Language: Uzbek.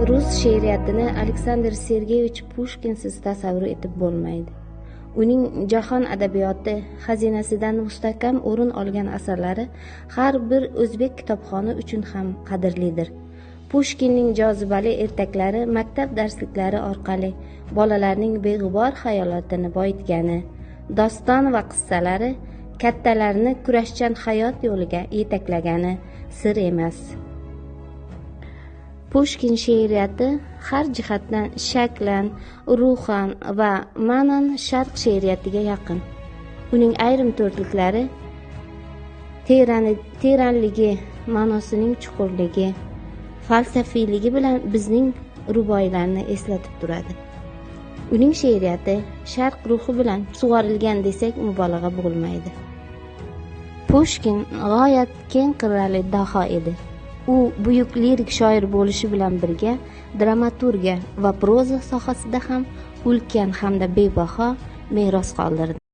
Rus she'riyatini Aleksandr Sergeyevich Pushkinsiz tasavvur etib bo'lmaydi. Uning jahon adabiyoti xazinasidan mustahkam o'rin olgan asarlari har bir o'zbek kitobxoni uchun ham qadrlidir. Pushkinning jozibali ertaklari maktab darsliklari orqali bolalarning beg'ubor xayolotini boyitgani, doston va qissalari kattalarni kurashchan hayot yo'liga yetaklagani sir emas. Pushkin she'riyati har jihatdan shaklan, ruhan va ma'nan sharq she'riyatiga yaqin. Uning ayrim to'rtliklari teranligi, ma'nosining chuqurligi, falsafiyligi bilan bizning ruboiylarni eslatib turadi. Uning she'riyati sharq ruhi bilan sug'orilgan desak mubolag'a bo'lmaydi. Pushkin g'oyat keng qirrali daho edi. U buyuk lirik shoir bo'lishi bilan birga dramaturgiya va proza sohasida ham ulkan hamda bebaho meros qoldirdi.